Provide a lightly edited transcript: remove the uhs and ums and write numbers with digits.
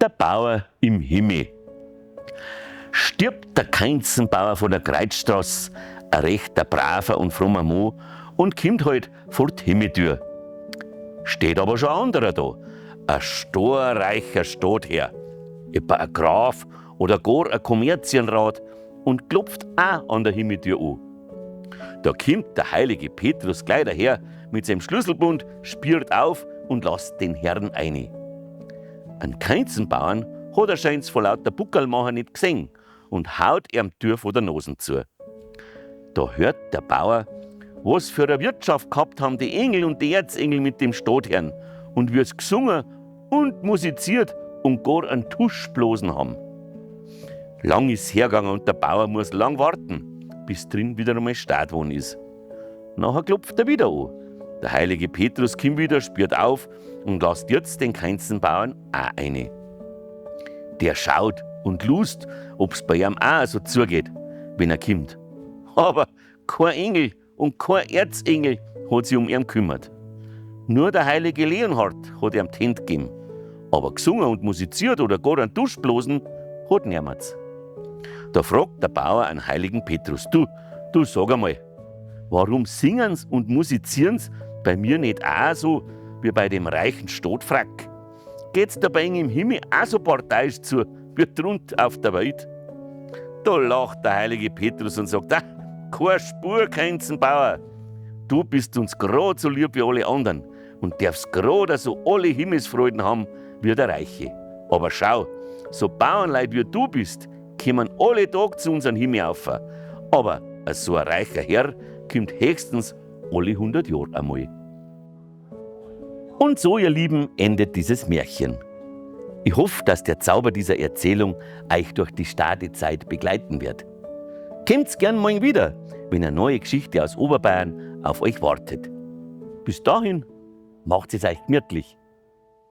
Der Bauer im Himmel. Stirbt der Kainzenbauer von der Kreuzstraße, ein rechter braver und frommer Mann, und kommt halt vor die Himmeltür. Steht aber schon ein anderer da, ein storreicher Stadtherr, etwa ein Graf oder gar ein Kommerzienrat, und klopft auch an der Himmeltür an. Da kommt der heilige Petrus gleich daher mit seinem Schlüsselbund, spiert auf und lasst den Herrn eine. Ein Kainzenbauern hat er scheint's vor lauter Buckerlmacher nicht gesehen und haut ihm Tür vor der Nosen zu. Da hört der Bauer, was für eine Wirtschaft gehabt haben die Engel und die Erzengel mit dem Stadtherrn und wie's gesungen und musiziert und gar einen Tuschblosen haben. Lang ist's hergegangen und der Bauer muss lang warten, bis drin wieder einmal Stad geworden ist. Nachher klopft er wieder an. Der heilige Petrus kommt wieder, spürt auf und lasst jetzt den Kainzenbauern auch eine. Der schaut und lust, ob's bei ihm auch so zugeht, wenn er kommt. Aber kein Engel und kein Erzengel hat sich um ihn gekümmert. Nur der heilige Leonhard hat ihm die Hände gegeben. Aber gesungen und musiziert oder gar einen Duschblosen hat niemand. Da fragt der Bauer einen heiligen Petrus: Du, du sag einmal, warum singen's und musizieren's bei mir nicht auch so wie bei dem reichen Stadtfrack? Geht's da bei ihnen im Himmel auch so parteiisch zu, wie drunter auf der Welt? Da lacht der heilige Petrus und sagt: Ah, keine Spur, Kainzenbauer. Du bist uns grad so lieb wie alle anderen und darfst grad so alle Himmelsfreuden haben wie der Reiche. Aber schau, so Bauernleid wie du bist, kommen alle Tag zu unseren Himmel auf. Aber so ein reicher Herr kommt höchstens alle 100 Jahre einmal. Und so, ihr Lieben, endet dieses Märchen. Ich hoffe, dass der Zauber dieser Erzählung euch durch die Stadezeit begleiten wird. Kommt's gern morgen wieder, wenn eine neue Geschichte aus Oberbayern auf euch wartet. Bis dahin, macht es euch gemütlich.